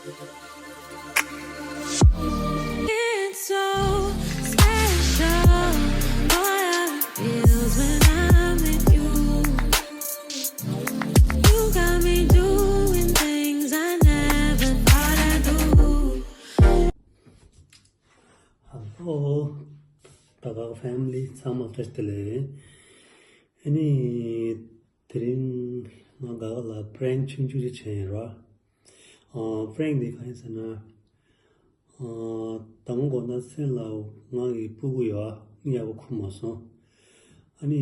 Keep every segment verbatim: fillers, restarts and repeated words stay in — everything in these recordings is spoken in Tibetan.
It's so special. All I feel is when I'm with you. You got me doing things I never thought I'd do. Hello. ད་ག་ཕེ་མི་ལི་ཚང་མ་བཀྲ་ཤིས་བདེ་ལེགས། ཨ་ནི། དེ་རིང་ང་ག་ག་ལ་པྲེང་ཆུང་ཆུང་ཅིག་བྱས་ཡིན་ར། ཨ་པྲེང་འདི་གང་ཡིན་ཟེར་ན། ཨ་དང་པོ་གོ་ན་མཚན་ལ་ང་གི་སྤུ་གུ་ཡོད། ཨ་ནི་ཡག་པོ་ཁུར་མ་སོང་། ཨ་ནི་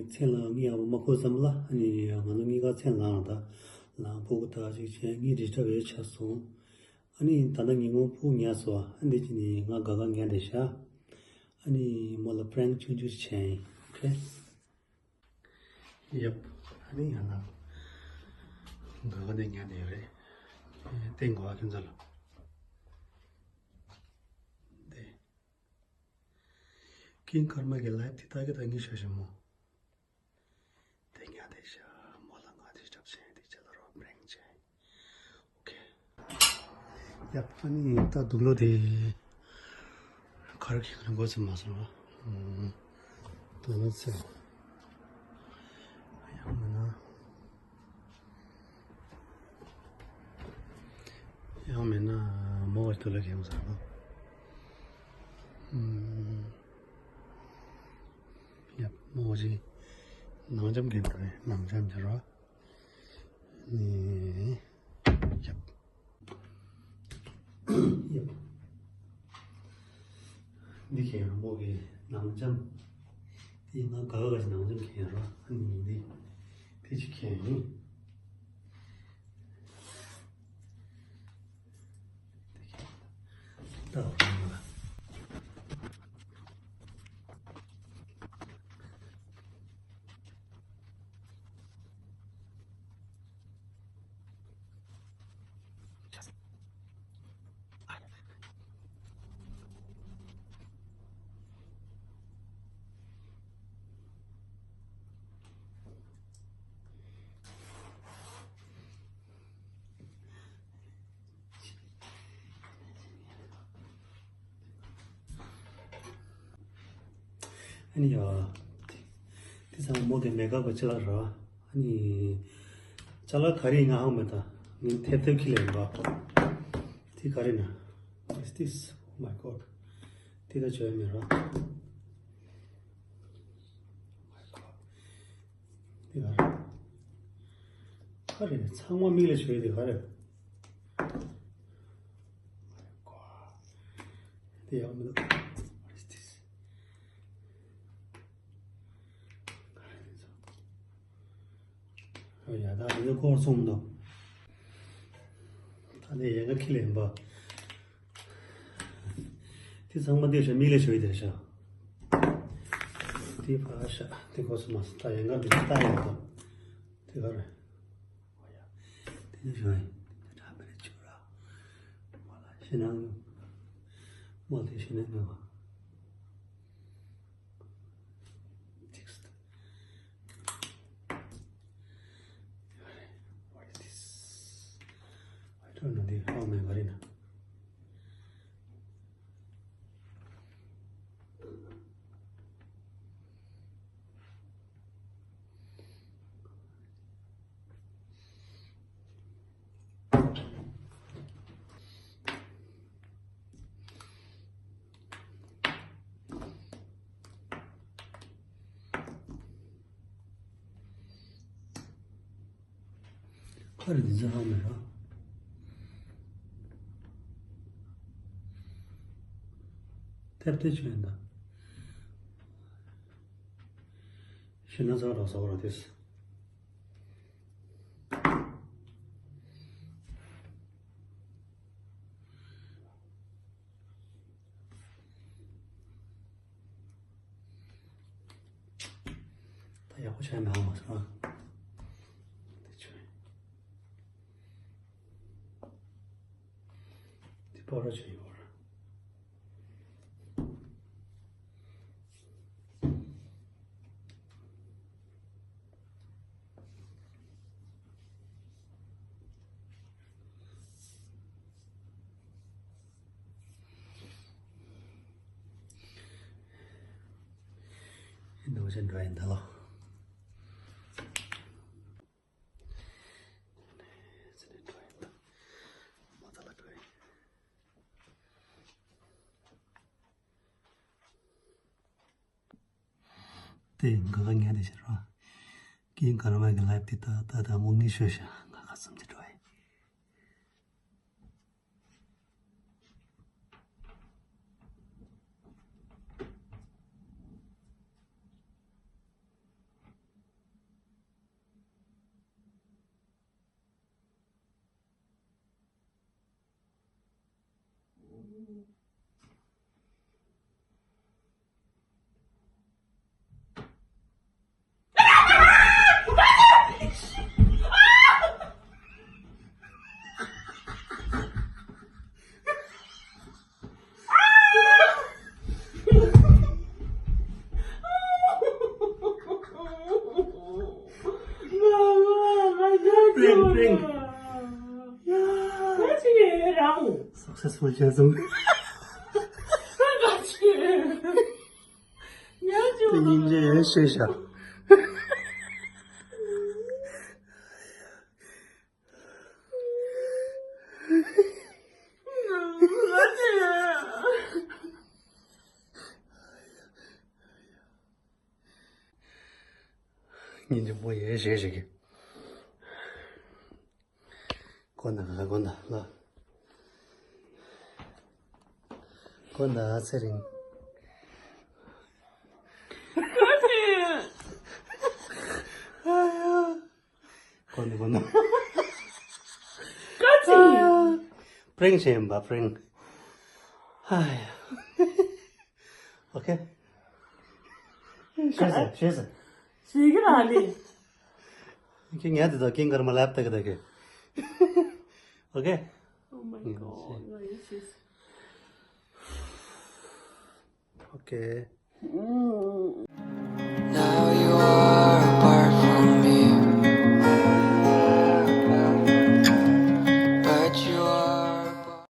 མཚན་ལ་ངས་ཡག་པོ་མ་ཁུར་ཙམ་ལ། ཨ་ནི་ང་ཚོ་གཉིས་ཀ་མཚན་ལངས་ད། ལངས་སྤུ་གུ་དག་ཅིག་བྱས། ངས་ཌི་སི་ཊརབ་བྱས་ཆགས་སོང་། ཨ་ནི་ད་ལྟ་ཉིན་མོ་སྤུ་གུ་ཉལ་སོང་། ཨ་འདི་ཅི་ནི་ང་ག་ག་ཉལ་བསྡད་ཤག་ཨ་ནི་མོ་ལ་པྲེང་ཆུང་ཆུང་ཞིག་བྱས་ཡིན། ཨོ་ཁེ། ཡབ། ཨ་ནི་ཡང་ན་ག་ག་ནས་ཉལ་ནས་རེད། ཨེ་སྟེང་གོ་བ་ཁྱོད་ཚོ་ལ། དེ། ཀིང་ཀརྨ་གི་ལའིབ་དེ་ལྟ་གི་ད་ངས་ཤོད་ཤེ་མོ། དེ་ཉལ་བསྡད་ཤག་མོ་ལ་ང་དེ་ཞབས་ཞུ་དེ་ཆེ་ལ་རོགས་པྲེང་བྱས། ཡ། ཨ་ནི་ད་དུག་ལོག་དེ་ག་རེ་ཁྱེར་གི་འགོ་ཚུགས་མ་སོང་བ། ཨུམ། དུག་ལོག་ཚེ། ཡང་མིན་ན། ཡང་མིན་ན་མོ་གི་དུག་ལོག་ཁྱེར་མ་སོང་བ། ཨུམ། ཡ། མོ་གི་ནང་འཇམ་གྱི་དུག་ནང་འཇམ་གྱི་རོ། ནི། ཡབ། ཡབ། འདི་ཁྱེར་རོ། མོ་གི་ནང་འཇམ། དེ་ང་ག་ག་ག་ནང་འཇམ་ཁྱེར་རོ། ཨ་ནི་འདི། དེ་ཅི་ཁྱེར་ཡིན། ད་འོ་ན། ཨ་ནི་ཡ། དེ་ཚང་མ་མོ་དེ་མེ་ཀབ་གི་ཅ་ལག་ར། ཨ་ནི། ཅ་ལག་ག་རེ་ཡིན་ང་ཧ་མ་ད། ངས་ཐེབས་ཐེབས་ཁྱི་ལས་ར། དེ་ག་རེ་ན། What is this? Oh my god. དེ་ད་བྱོས་མེད་ར། Oh my god. དེ་ག་རེ། ག་རེ་ཚང་མ་མིག་ལ་བྱོས་དེ་ག་རེ། དེ་ཡག་མི་འདུག What is this? ཨོ་ཡ། ད་དེ་ཚོ་ཁོ་བར་སོང་མི་འདུག་ད་དེ་ཡན་ག་ཁི་ལེན་པ། དེ་ཚང་མ་དེ་ཤ་མིག་ལ་ཤོད་དེ་ཤ། དེ་ཕ་ཤ་དེ་ཁོ་སུ་མ་སུ་ད་ཡན་ག་དེ་ད་ཡན་ག་དེ་ག་རེ། ཨོ་ཡ། དེ་ནི་ཤོད་ཡིན། དེ་ད་མི་ཆུ་ར། མོ་ལ་ཤི་ན་ངུ། མོ་དེ་ཤི་ན་ངུ། Text. What is this? I don't know. དེ་ཧ་མ་ག་རེ་ན། ཁ་རེ་འདི་ཚོ་ཧ་མེད་ར། ཐེབས་ཐེབས་ཆོད་ཡིན་ད། ཤི་ན་ཚ་ར་ཟ་བ་ར་དེས། ད་ཡག་པོ་བྱས་མེད་ཨ་མ་སོང་ཨ། དེ་ཆོས། དེ་སྤོ་ར་ཆོས་ཡོད་ར། འདུག་ཅེས་འགྲོ་ཡིན་ད་ལོ། ཚེ་ནས་འགྲོ་ཡིན་ད། མོ་ད་ལ་འགྲོ་ཡིན། དེ་ང་ག་ངས་དེ་ཤར་བ། ཀིང་ཀར་མ་གི་ལའིབ་དེ་ད་ད་ད་མོ་ངས་ཤོད་ཤག་ང་ག་བསམ་གྱི་འགྲོ་ཡིན། Prank, prank. Yeah. Successful བྱས་སོང་། དེ་སྙིང་རྗེ་ཡོད་ཤེས་ཤག་སྙིང་རྗེ་མོ་ཡོད་ཤེས་ཤག་གི། ཁོ་ན་ག་ཁོ་ན་ལ། ཁོ་ན་ཚེ་རིང་། ཁོ་ན་ཁོ་ན། Prank བྱས་ཡིན་པ། Prank. ཨོ་ཁེ། ཤེས་ཟེར། ཤེས་ཟེར། ཤེས་ཀྱི་ར་ལི། ཁྱེད་ངས་དེ་དག་ཀིང་ཀར་མ་ལབ་ད་གི་ད་གི། ཨོ་ཁེ། Oh my god. ཨོ་ཁེ།